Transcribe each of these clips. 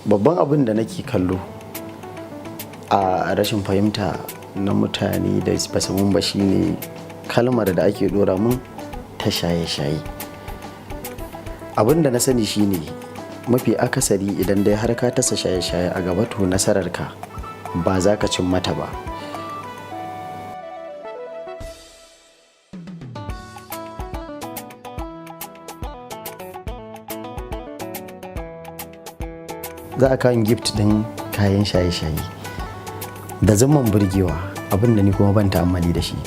Babban abin da nake kallo a rashin fahimta na mutane da basu mun ba shine kalmar da ake dora mun ta shaye-shaye. Abin da na sani shine mafi akasari idan dai har ka tasa shaye-shaye a gaba, to nasararka ba za ka cin mata ba. Za a kawo gift din kayan shaye-shaye da zaman burgewa, abin da ni kuma ban ta'ammali da shi.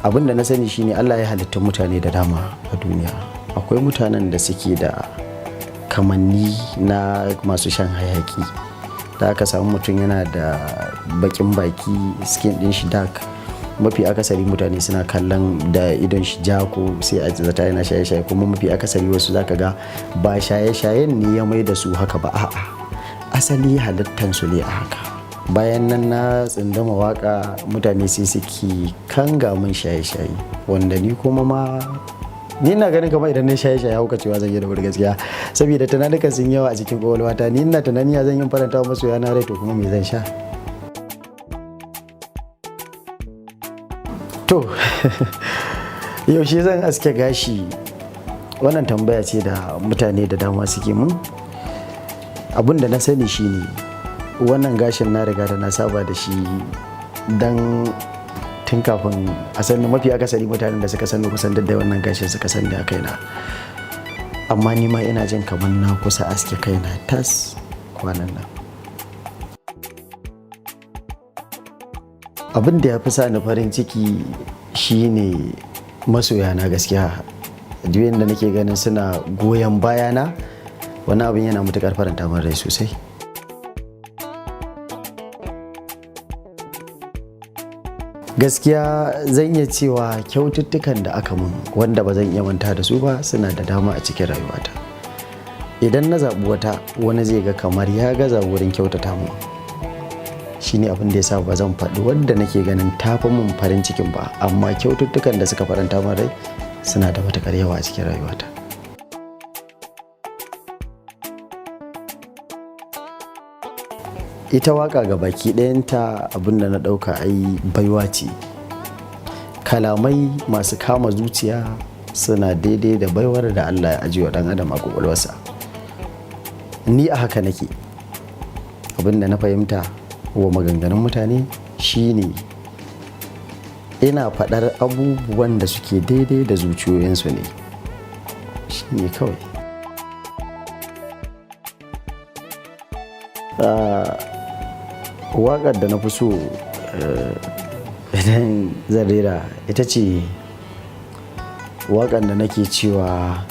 Abin da na sani shine Allah ya halitta mutane da dama a duniya. Akwai mutanen da suke da kamanni na masu shan hayaki, da aka samu mutum yana da bakin baki, skin din shi dark, mafi akasari mutane suna kallon da idon shi ja ko sai a zata yana shaye-shaye. Kuma mafi akasari wasu zaka ga ba shaye-shayen ne ya mai da su haka ba, a'a, asali halittan su ne a haka. Bayan nan na tsindama waka, mutane sai suke kanga mun shaye-shaye, wanda ni kuma ma ni ina ganin kamar idan na shaye-shaye hauka cewa zan yi da wuri gaskiya, saboda tunanukan sun yawa a cikin kwakwalwata. Ni ina tunani ya zan yi faranta wa masoya na rai, to kuma me zan sha? To, yaushe zan aske gashi? Wannan tambaya ce da mutane da dama suke mun. Abin da na sani shine wannan gashin na riga da na saba da shi, dan tun kafin a sani, mafi akasari mutanen da suka sani kusan da wannan gashin suka sani a kaina. Amma ni ma ina jin kamar na kusa aske kaina tas kwanan nan. Abin da ya fi sa ni farin ciki shine masoyana gaskiya. Duk yanda nake ganin suna goyon bayana, wani abin yana matukar faranta min rai sosai. Gaskiya zan iya cewa kyaututtukan da aka mun wanda ba zan iya manta da su ba suna da dama a cikin rayuwata. Idan na zaɓi wata, wani zai ga kamar ya gaza wurin kyautata mun. Shine abin da ya sa ba zan faɗi wadda nake ganin tafi mun farin cikin ba, amma kyaututtukan da suka faranta min rai suna da matukar yawa a cikin rayuwata. Ita waka ga baki ɗayanta, abin da na ɗauka ai baiwa ce. Kalamai masu kama zuciya suna daidai da baiwar da Allah ya ajiye wa ɗan adam a kwakwalwarsa. Ni a haka nake. Abin da na fahimta wa maganganun mutane shine ina faɗar abubuwan da suke daidai da zuciyoyinsu ne. Shine kawai. Waƙar da na fi so idan zan rera ita ce waƙar da nake cewa: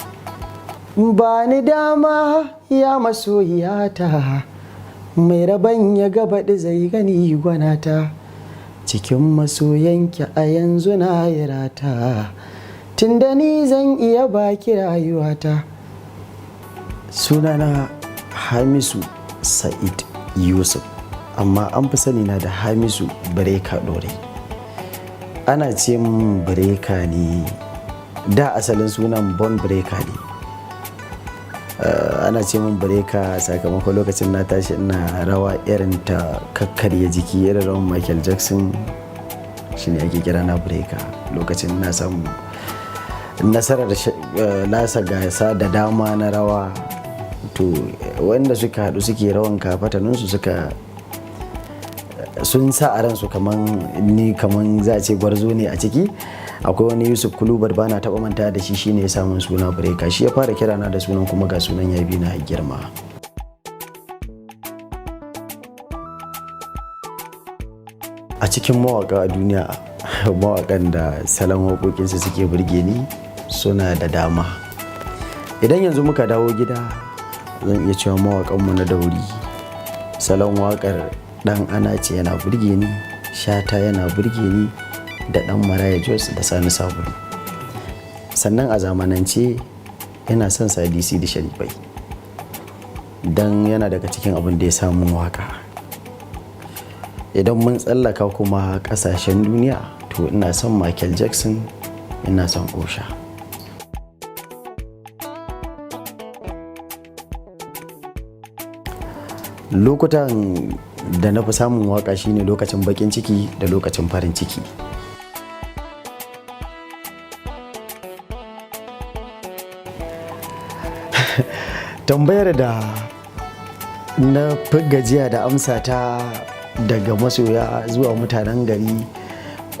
ba ni dama ya masoyiyata, mai rabon ya gabaɗi zai gani gwanata, cikin masoyanki a yanzu na yi rata, tunda ni zan iya baki rayuwata. Sunana Hamisu Sa'id Yusuf, amma an fi sani na da Hamisu Breaker Ɗorai. Ana ce min Breaker ne, da asalin sunan Bon Breaker ne. Ana ce min Breaker sakamakon lokacin na tashi ina rawa irin ta kakkarya jiki, irin rawan Michael Jackson, shine ake kira na Breaker. Lokacin na samu nasarar lasa gasa da dama na rawa, to wanda suka haɗu suke rawan kafataninsu suka sun sa a ransu kaman ni kaman za a ce gwarzo ne a ciki. Akwai wani Yusuf Kulubar, ba na taɓa manta da shi, shine ya samun suna Breaker. Shi ya fara kira na da sunan, kuma ga sunan ya bi na girma. A cikin mawaka a duniya, mawakan da salon waƙoƙinsu suke burge ni suna da dama. Idan yanzu muka dawo gida, zan iya cewa mawakanmu na dauri, salon waƙar Ɗan Anace yana burge ni, Shata yana burge ni, da Ɗan Maraya Jos da Sani Sabulu. Sannan a zamanance ina son Sadi Sidi Sharifai, don yana daga cikin abin da ya samu waka. Idan mun tsallaka kuma kasashen duniya, to ina son Michael Jackson, ina son Osha. Lokutan da na fi samun waka shine lokacin bakin ciki da lokacin farin ciki. Tambayar da na fi gajiya da amsa ta daga masoya zuwa mutanen gari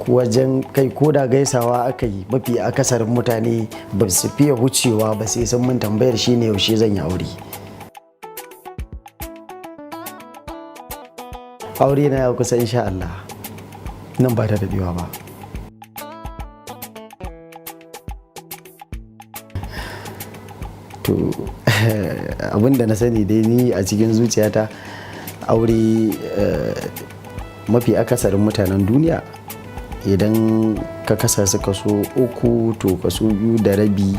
wajen kai ko da gaisawa aka yi, mafi akasarin mutane ba su fiye wucewa ba sai sun mun tambayar, shine yaushe zan yi aure. Aure na ya kusa, insha Allah, nan ba ta daɗewa ba. To, abin da na sani dai ni a cikin zuciyata, aure, mafi akasarin mutanen duniya idan ka kasa su kaso uku, to kaso 2.5,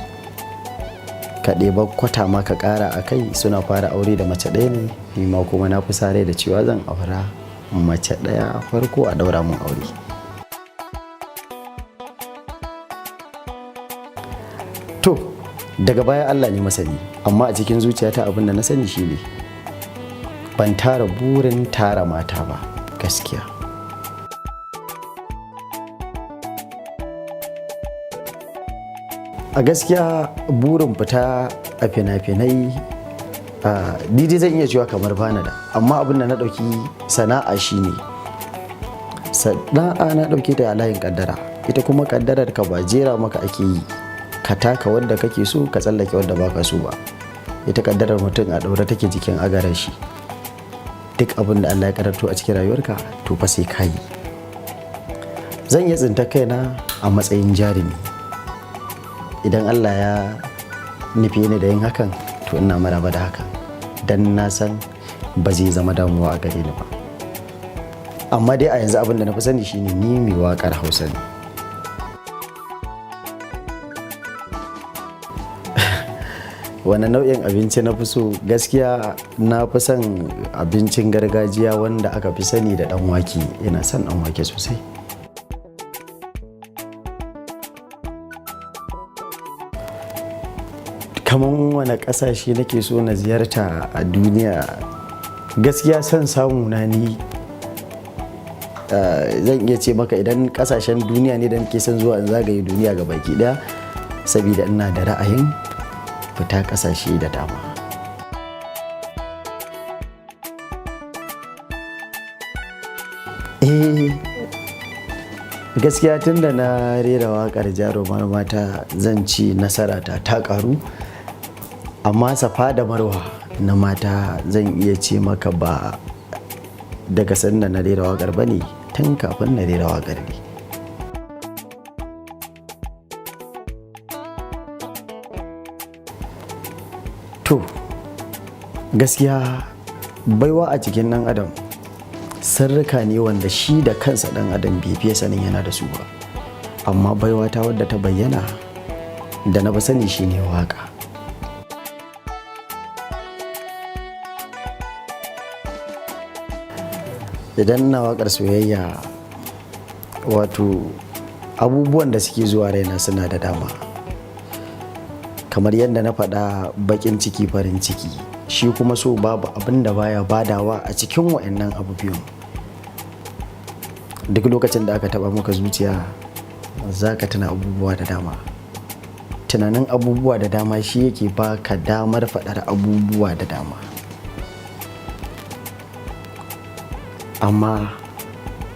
ka ɗeba kwata ma ka ƙara a kai, suna fara aure da mace ɗaya ne. Ni ma kuma na fi sa rai da cewa zan aura mace ɗaya farko a ɗaura mun aure. To, daga baya Allah ne masani, amma a cikin zuciyata abin da na sani shine ban tara burin tara mata ba gaskiya. A gaskiya burin fita a fina-finai, ni dai zan iya cewa kamar bana da, amma abin da na ɗauki sana'a shine sana'a na ɗauke ta a layin kaddara. Ita kuma kaddarar ka ba jera maka ake yi ka taka wanda kake so ka tsallake wanda baka so ba. Ita kaddarar mutum a ɗaure take jikin agarar shi. Duk abin da Allah ya karanto a cikin rayuwarka, to fa sai ka yi. Zan iya tsinta kaina a matsayin jarumi idan Allah ya nufe ni da yin hakan, to ina maraba da hakan, dan na san ba zai zama damuwa a gare ni ba. Amma dai a yanzu abin da na fi sani shine ni mai waƙar Hausa ne. Wani nau'in abinci na fi so? Gaskiya na fi son abincin gargajiya wanda aka fi sani da ɗan wake. Ina son ɗan wake sosai. Kaman wane ƙasashe nake so na ziyarta a duniya? Gaskiya son samu na ni, zan iya ce maka idan ƙasashen duniya ne da nake son zuwa in zagaye duniya ga baki ɗaya, saboda ina da ra'ayin fita ƙasashe da dama. Eh, gaskiya tun da na rera waƙar Jarumar Mata zan ci nasara ta ta ƙaru. Amma Safa da Marwa na mata zan iya ce maka ba daga sanda na rera waƙar ba ne, tun kafin na rera waƙar ne. To, gaskiya baiwa a cikin ɗan adam sirrika ne wanda shi da kansa ɗan adam bai fiye sanin yana da su ba. Amma baiwa ta wadda ta bayyana da na fi sani shine waƙa. Idan ina waƙar soyayya, wato abubuwan da suke zuwa raina suna da dama. Kamar yadda na faɗa, baƙin ciki, farin ciki. Shi kuma so babu abin da baya badawa a cikin wa'annan abu biyun. Duk lokacin da aka taɓa maka zuciya, za ka tuna abubuwa da dama. Tunanin abubuwa da dama shi yake ba ka damar faɗar abubuwa da dama. Amma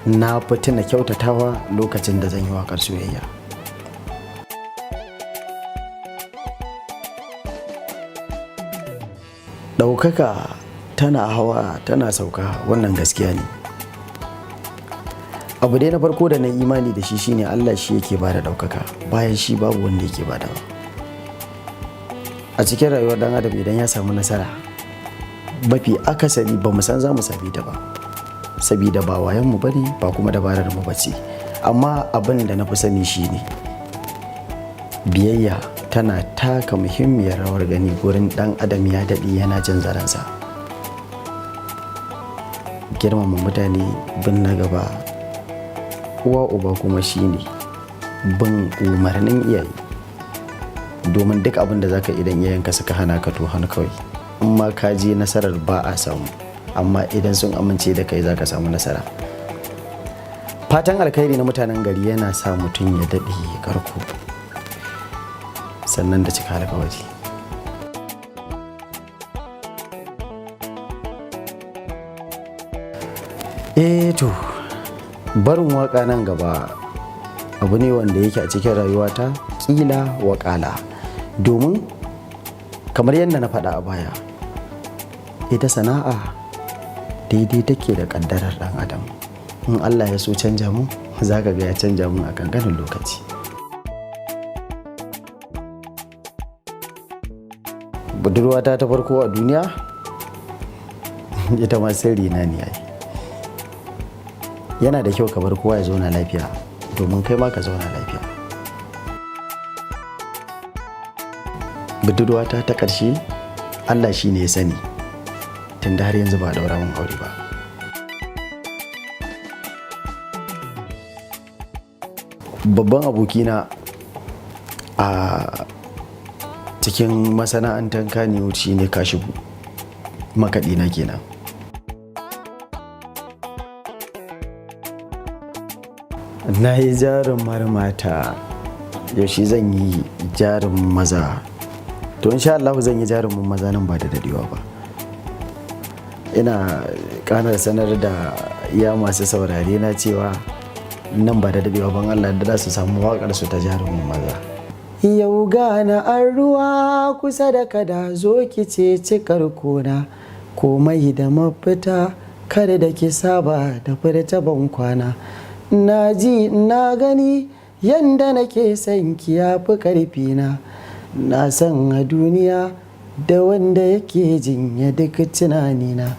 na fi tuna kyautatawa lokacin da zan yi waƙar soyayya. Ɗaukaka tana hawa tana sauka, wannan gaskiya ne. Abu dai na farko da na yi imani da shi shine Allah shi yake ba da ɗaukaka, bayan shi babu wanda yake badawa. A cikin rayuwar ɗan adam idan ya samu nasara, mafi akasari ba mu san za mu same ta ba, sabida ba wayan mu bane ba kuma dabarar mu bace. Amma abin da na fi sani shine biyayya tana taka muhimmiyar rawar gani gurin ɗan adam ya daɗe yana jin zaransa. Girmama mutane, bin na gaba, uwa uba kuma shine bin umarnin iyaye. Domin duk abin da zaka idan iyayenka suka hana ka, to hana kawai. In ma ka je, nasarar ba a samu. Amma idan sun amince da kai, za ka samu nasara. Fatan alkhairi na mutanen gari yana sa mutum ya daɗe karko, sannan da cika alkawari. Eh to, barin waka nan gaba abu ne wanda yake a cikin rayuwata kila wakala, domin kamar yadda na faɗa a baya, ita sana'a daidai take da ƙaddarar ɗan adam. In Allah ya so canja mu, za ka ga ya canja mu a kankanin lokaci. Budurwata ta farko a duniya, ita ma sirri na ne ai. Yana da kyau ka bar kowa ya zauna lafiya domin kai ma ka zauna lafiya. Budurwata ta ƙarshe, Allah shi ne ya sani, tunda har yanzu ba a daura mun aure ba. Babban abokina a cikin masana'antar Kannywood shine Kashibu, makaɗi na kenan. Na yi jarumar mata, yaushe zan yi jarumin maza? To, insha Allah zan yi jarumin maza nan ba da dadewa ba. Ina kanar sanar da iya masu saurare na cewa nan ba da dadewa ban Allah da za su samu waƙar su ta jarumin maza. Yau gana an ruwa kusa da kada, zo ki ce cikar kona, komai da mafita, kada da ki saba da furta ban kwana. Na ji na gani yanda nake son ki ya fi karfi na. Na san a duniya da wanda yake jinya duk tunanina.